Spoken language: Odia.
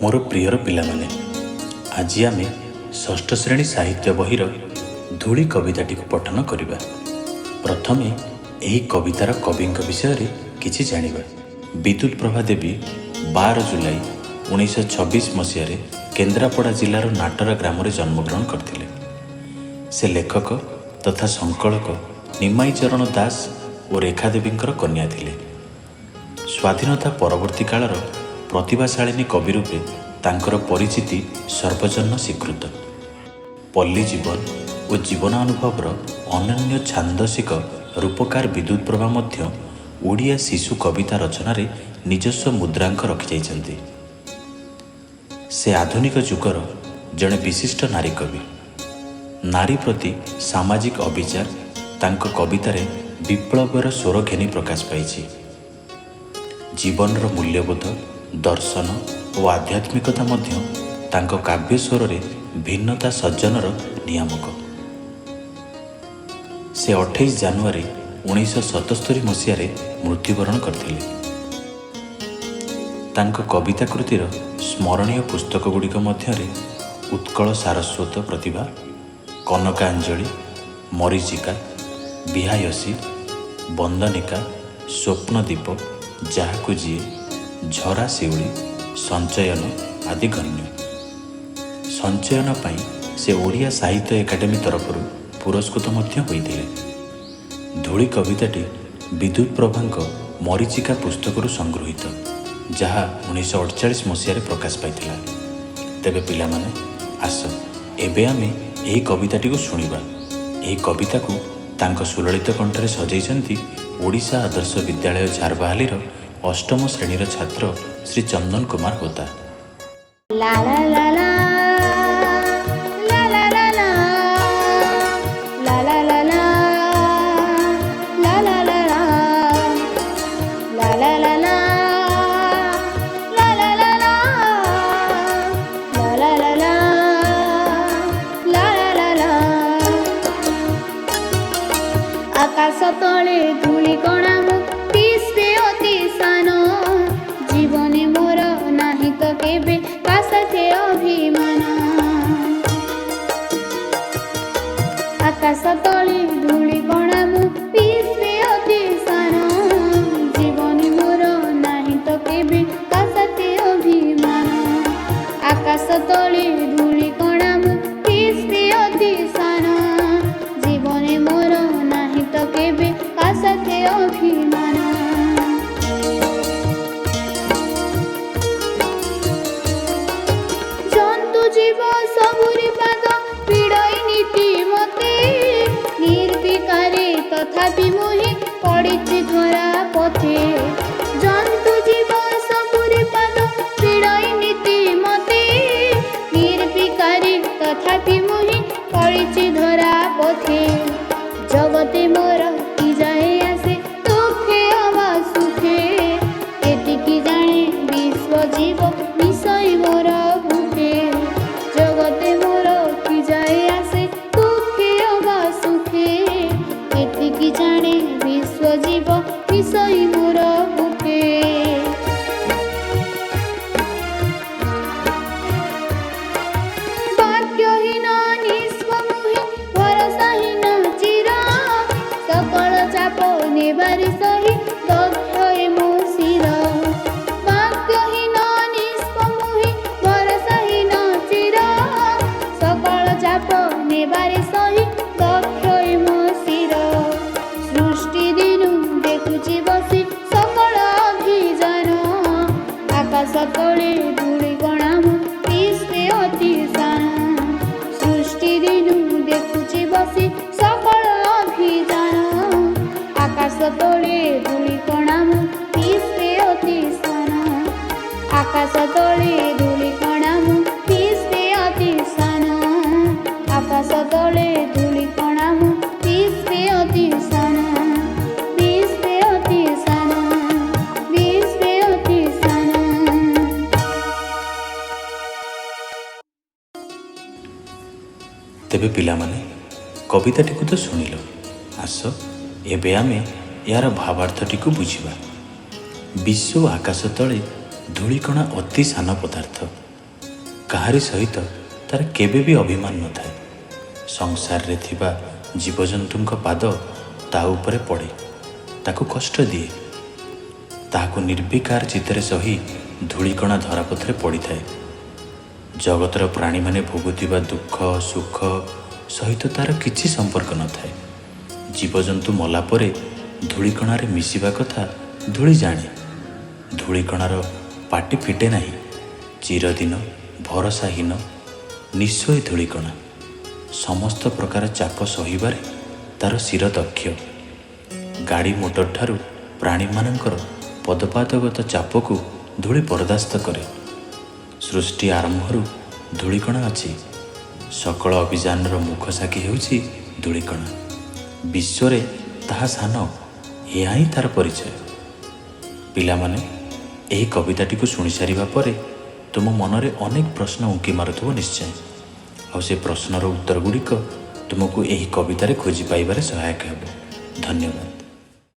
ମୋର ପ୍ରିୟର ପିଲାମାନେ, ଆଜି ଆମେ ଷଷ୍ଠ ଶ୍ରେଣୀ ସାହିତ୍ୟ ବହିର ଧୂଳି କବିତାଟିକୁ ପଠନ କରିବା। ପ୍ରଥମେ ଏହି କବିତାର କବିଙ୍କ ବିଷୟରେ କିଛି ଜାଣିବା। ବିଦ୍ୟୁତ ପ୍ରଭା ଦେବୀ 12 ଜୁଲାଇ 1926 ମସିହାରେ କେନ୍ଦ୍ରାପଡ଼ା ଜିଲ୍ଲାର ନାଟରା ଗ୍ରାମରେ ଜନ୍ମଗ୍ରହଣ କରିଥିଲେ। ସେ ଲେଖକ ତଥା ସଂକଳକ ନିମାଇ ଚରଣ ଦାସ ଓ ରେଖା ଦେବୀଙ୍କର କନ୍ୟା ଥିଲେ। ସ୍ୱାଧୀନତା ପରବର୍ତ୍ତୀ କାଳର ପ୍ରତିଭାଶାଳିନୀ କବି ରୂପେ ତାଙ୍କର ପରିଚିତି ସର୍ବଜନ ସ୍ୱୀକୃତ। ପଲ୍ଲୀ ଜୀବନ ଓ ଜୀବନାନୁଭବର ଅନନ୍ୟ ଛାନ୍ଦସିକ ରୂପକାର ବିଦ୍ୟୁତ ପ୍ରଭା ମଧ୍ୟ ଓଡ଼ିଆ ଶିଶୁ କବିତା ରଚନାରେ ନିଜସ୍ୱ ମୁଦ୍ରାଙ୍କ ରଖିଯାଇଛନ୍ତି। ସେ ଆଧୁନିକ ଯୁଗର ଜଣେ ବିଶିଷ୍ଟ ନାରୀ କବି। ନାରୀ ପ୍ରତି ସାମାଜିକ ଅବିଚାର ତାଙ୍କ କବିତାରେ ବିପ୍ଳବର ସ୍ୱର ଘେନି ପ୍ରକାଶ ପାଇଛି। ଜୀବନର ମୂଲ୍ୟବୋଧ, ଦର୍ଶନ ଓ ଆଧ୍ୟାତ୍ମିକତା ମଧ୍ୟ ତାଙ୍କ କାବ୍ୟ ସ୍ୱରରେ ଭିନ୍ନତା ସଜ୍ଜନର ନିୟାମକ। ସେ 28 ଜାନୁଆରୀ 1977 ମସିହାରେ ମୃତ୍ୟୁବରଣ କରିଥିଲେ। ତାଙ୍କ କବିତା କୃତିର ସ୍ମରଣୀୟ ପୁସ୍ତକଗୁଡ଼ିକ ମଧ୍ୟରେ ଉତ୍କଳ ସାରସ୍ୱତ ପ୍ରତିଭା, କନକାଞ୍ଜଳି, ମରୀଚିକା, ବିହାୟସୀ, ବନ୍ଦନିକା, ସ୍ୱପ୍ନଦୀପ, ଯାହାକୁ ଯିଏ, ଝରା ଶିଉଳି, ସଞ୍ଚୟନ ଆଦି ଗଣ୍ୟ। ସଞ୍ଚୟନ ପାଇଁ ସେ ଓଡ଼ିଆ ସାହିତ୍ୟ ଏକାଡେମୀ ତରଫରୁ ପୁରସ୍କୃତ ମଧ୍ୟ ହୋଇଥିଲେ। ଧୂଳି କବିତାଟି ବିଦ୍ୟୁତ ପ୍ରଭାଙ୍କ ମରୀଚିକା ପୁସ୍ତକରୁ ସଂଗୃହୀତ, ଯାହା 1948 ମସିହାରେ ପ୍ରକାଶ ପାଇଥିଲା। ତେବେ ପିଲାମାନେ, ଆସ ଏବେ ଆମେ ଏହି କବିତାଟିକୁ ଶୁଣିବା। ଏହି କବିତାକୁ ତାଙ୍କ ସୁଲଳିତ କଣ୍ଠରେ ସଜେଇଛନ୍ତି ଓଡ଼ିଶା ଆଦର୍ଶ ବିଦ୍ୟାଳୟ ଝାରବାହାଲିର ଅଷ୍ଟମ ଶ୍ରେଣୀର ଛାତ୍ର ଶ୍ରୀ ଚନ୍ଦନ Kumar Hota. La la la la, la la la la, la la la la, la la la la, la la la la, la la la la, la la la la, la la la la। ଆକାଶ ତଳେ ଧୂଳି କଣା ମୁଁ ବିଶ୍ୱେ ଅତି ସାନ। ଜୀବନେ ମୋର ନାହିଁ ତ କେବେ କା ସାଥେ ଅଭିମାନ। ଆକାଶ ତଳେ ଧୂଳି କଣା ମୁଁ ବିଶ୍ୱେ ଅତି ସାନ। ଜୀବନେ ମୋର ନାହିଁ ତ କେବେ କା ସାଥେ ଅଭିମାନ। ଆକାଶ ତଳେ ଧୂଳି କଣା ମୁଁ ବିଶ୍ୱେ ଅତି ସାନ। ଜୀବନେ ମୋର ନାହିଁ ତ କେବେ କା ସାଥେ ଅଭିମାନ। ଜନ୍ତୁ ଜୀବ ସବୁରି ପାଦ ପିଡ଼ଇ ନୀତି ମତେ। ନିର୍ବିକାରେ ତଥାପି ମୁହିଁ ପଡ଼ିଛି ଧରା ପଥେ। ଜନ୍ତୁ ଜୀବ ସବୁରି ପାଦ ପିଡ଼ଇ ନୀତି ମତେ। ନିର୍ବିକାରେ ତଥାପି ମୁହିଁ ପଡ଼ିଛି ଧରା ପଥେ। ଜଗତେ ମୋର କି ଯାଏ ଆସେ ଦୁଃଖେ ଅବା ସୁଖେ, ଏତିକି ଜାଣେ ବିଶ୍ୱ ଜୀବ ମିଶଇ ମୋର ଭୁଖେ। ଜଗତେ ମୋର କି ଯାଏ ଆସେ ଦୁଃଖେ ଅବା ସୁଖେ, ଏତିକି ଜାଣେ ବିଶ୍ୱ ଜୀବ ମିଶଇ ମୋର ଭୁଖେ। ବାକ୍ୟହୀନ ନିଷ୍ପ ମୁହିଁ ଭରସାହୀନ ଚିର। ସକଳ ଚାପ ନେବାରେ ସହି ଦକ୍ଷ ଏ ମୋ ଶିର। ବାକ୍ୟହୀନ ନିଷ୍ପ ମୁହିଁ ଭରସାହୀନ ଚିର। ସକଳ ଚାପ ନେବାରେ ସହି ଦକ୍ଷ ଏ ମୋ ଶିର। ସୃଷ୍ଟି ଦିନୁ ଦେଖୁଛି ବସି ସକଳ ଅଭିଯାନ। ଆକାଶ ତଳେ ଧୂଳି କଣା ମୁଁ ବିଶ୍ୱେ ଅତି ସାନ। ସୃଷ୍ଟି ଦିନୁ ଦେଖୁଛି ବସି ସକଳ ଅଭିଯାନ। ଆକାଶ ତଳେ ଧୂଳି କଣା ମୁଁ ବିଶ୍ୱେ ଅତି ସାନ। ଆକାଶ ତଳେ ଧୂଳି କଣା ମୁଁ ବିଶ୍ୱେ ଅତି ସାନ। ଆକାଶ ତଳେ ଧୂଳି କଣା ମୁଁ ବିଶ୍ୱେ ଅତି ସାନ। ବିଶ୍ୱେ ଅତି ସାନ, ବିଶ୍ୱେ ଅତି ସାନ। ତେବେ ପିଲାମାନେ, କବିତାଟିକୁ ତ ଶୁଣିଲ, ଆସ ଏବେ ଆମେ ଏହାର ଭାବାର୍ଥଟିକୁ ବୁଝିବା। ବିଶ୍ୱ ଆକାଶ ତଳେ ଧୂଳିକଣା ଅତି ସାନ ପଦାର୍ଥ। କାହାରି ସହିତ ତାର କେବେ ବି ଅଭିମାନ ନଥାଏ। ସଂସାରରେ ଥିବା ଜୀବଜନ୍ତୁଙ୍କ ପାଦ ତା ଉପରେ ପଡ଼େ, ତାକୁ କଷ୍ଟ ଦିଏ। ତାହାକୁ ନିର୍ବିକାର ଚିତ୍ତରେ ସହି ଧୂଳିକଣା ଧରାପଥରେ ପଡ଼ିଥାଏ। ଜଗତର ପ୍ରାଣୀମାନେ ଭୋଗୁଥିବା ଦୁଃଖ ସୁଖ ସହିତ ତାର କିଛି ସମ୍ପର୍କ ନଥାଏ। ଜୀବଜନ୍ତୁ ମଲା ପରେ ଧୂଳିକଣାରେ ମିଶିବା କଥା ଧୂଳି ଜାଣେ। ଧୂଳିକଣାର ପାଟି ଫିଟେ ନାହିଁ। ଚିରଦିନ ଭରସାହୀନ ନିଃସ୍ୱ ଏ ଧୂଳିକଣା। ସମସ୍ତ ପ୍ରକାର ଚାପ ସହିବାରେ ତାର ଶିର ଦକ୍ଷ। ଗାଡ଼ି ମୋଟର ଠାରୁ ପ୍ରାଣୀମାନଙ୍କର ପଦପାତଗତ ଚାପକୁ ଧୂଳି ବରଦାସ୍ତ କରେ। ସୃଷ୍ଟି ଆରମ୍ଭରୁ ଧୂଳିକଣା ଅଛି। ସକଳ ଅଭିଯାନର ମୁଖସାକ୍ଷୀ ହେଉଛି ଧୂଳିକଣା। ବିଶ୍ୱରେ ତାହା ସାନ, ଏହା ହିଁ ତାର ପରିଚୟ। ପିଲାମାନେ, ଏହି କବିତାଟିକୁ ଶୁଣି ସାରିବା ପରେ ତୁମ ମନରେ ଅନେକ ପ୍ରଶ୍ନ ଉଙ୍କି ମାରୁଥିବ ନିଶ୍ଚୟ। ଆଉ ସେ ପ୍ରଶ୍ନର ଉତ୍ତର ଗୁଡ଼ିକ ତୁମକୁ ଏହି କବିତାରେ ଖୋଜି ପାଇବାରେ ସହାୟକ ହେବ। ଧନ୍ୟବାଦ।